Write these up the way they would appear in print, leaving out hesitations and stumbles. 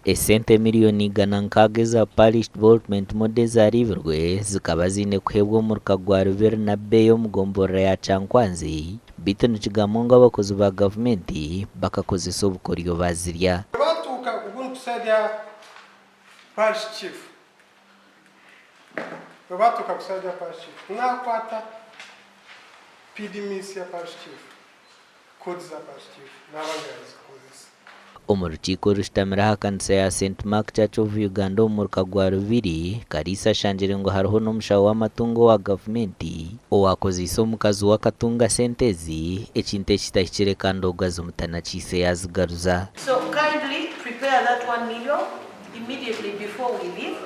Esente miriyoni 160 eza Parish Development Model ezaariibirwe zikaba ziine kuheebwa omuruka gwa Rubiri na Bbeeyi omu gomborora ya Kyankwanzi beitu nikigambwa ngu abakozi ba gavumenti bakakozesa obukoryo baazirya. Batuuka ogu ku side ya parish chief, bwebatuuka ku side ya parish chief nakwata PDMIS ya parish chief, code za parish chief naba nga yazikozesa. Omu rukiiko orushutamire aha kanisa ya St Mark Church of Uganda omu muruka gwa Rubiri, Kariisa ashangire ngu hariho n'omushaho w'amatungo owa gavumenti owaakozeise omukazi we akatunga sente ezi, ekintu ekitahikire kandi ogwo azimutanakiise yaazigaruza. So kindly prepare that 1 million immediately before we leave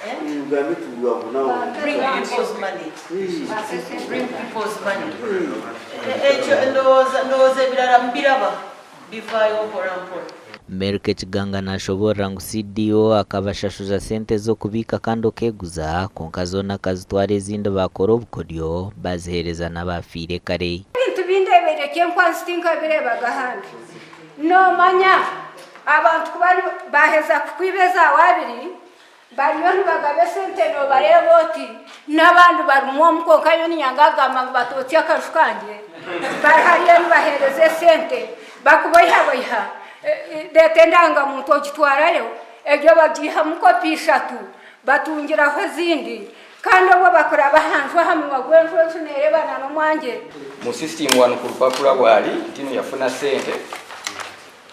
and bring people's money. Bring people's money. Ekyo ndowooza ndowooza ebirala mubiraba bivaayo mpora mpora. Merike Kiganga nashoboorora ngu CDO akabashashuza sente z'okubiika kandi okeeguza kwonka zoona akazitwara ezindi baakora obukoryo baaziheereza n'abaafiire kare. Ebintu bi ndeebeire Kyenkwanzi tinkabireebaga ahandi. Noomanya abantu ku baaheza kukwiba eza waabiri, bariyo nibagaba esente noobareeba oti n'abandi barimu omu kwonka nyowe niinyanga kugamba ngu batootsye akaju kangye. Bari hariya nibaheereza esente bakuboihaboiha, reeta endangamuntu ogitwarayo, egyo bagiihamu kopi ishatu batungiraho ezindi kandi obwo bakuraba aha nju aha munwa gw'enju, enju neereebana n'omwangye. Mu system wano ku lupapula bwali ntino yafuna sente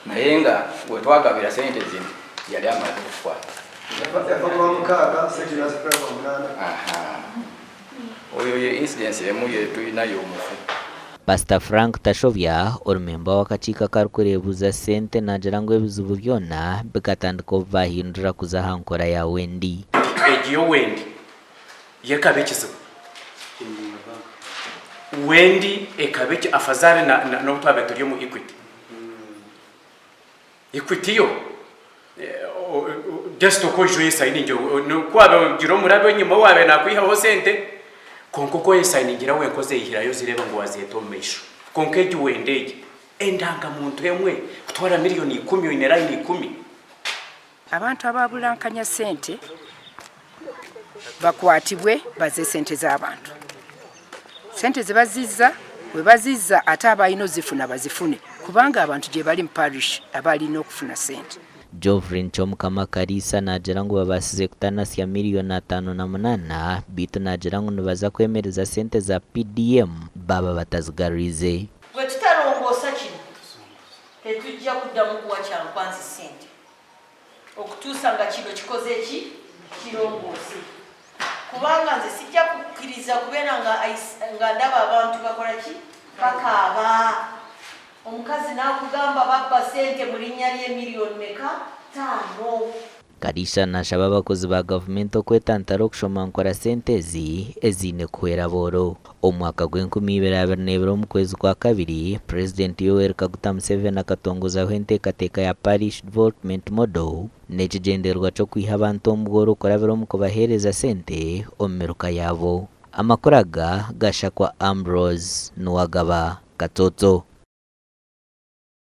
naye nga wetwagabira sente zino yali amaze kufa. Yafa Lwamukaaga, sente nazifuna Lwamunaana. Ahaa oyo ye incidence emu yetulinayo omufu. Pasita Frank Tashobya, ori memba w'akakiiko akarikureebuza sente naagira ngu ebizibu byona bikatandika obu baahindura kuza aha nkora ya Wendi. Egi yo Wendi yo ekaba ekizibu. Wendi ekaba eki afazaali na na n'obu twabaire turi omu Equity. Equity yo just oku oija oyesayiningira ku waabaire ogira omurabi enyima owaabaire naakwihaho sente, kwonka oku oyesayiningira wenka ozeyihirayo ozireeba ngu waazeeta omu maisho. Kwonka egi wenda egi, endangamuntu emwe kutwara miriyoni ikumi oine layini ikumi. Abantu ababurankanya sente bakwatibwe baze sente z'abantu. Sente zibazizza bwebazizza ate abalina ozifuna bazifune kubanga abantu gyebali mu parish abalina okufuna sente. Jovrin Kyomukama Kariisa naagira ngu babaasize kutanasya miriyoni 58 beitu naagira ngu nibaza kwemereza sente za PDM baaba batazigarwize. Bwe tutarongoosa kino, tetujja kuddamu kuwa Kyankwanzi ssente okutuusa nga kino kikoze ki? Kirongoose. Kubanga nze sijja kukkiriza kubeera nga, nga ndaba abantu bakola ki? Bakaaba. Omukazi n'akugamba babba ssente mu linnya lye million meka? Ttaano. Kariisa nashaba abakozi ba gavumenti okwetantara okushomankura sente ezi eziine kuhwera abooro. Omu mwaka gw'enkumi ibiri 22 omu kwezi kwa kabiri, Purezidenti Yoweri Kaguta Museveni akatongozaho enteekateeka ya Parish Development Model n'ekigyendererwa ky'okwiha abantu omu bworo kurabira omu kubaheereza sente omu miruka yaabo. Amakuru aga gashakwa Ambrose Nuwagaba Katsotso.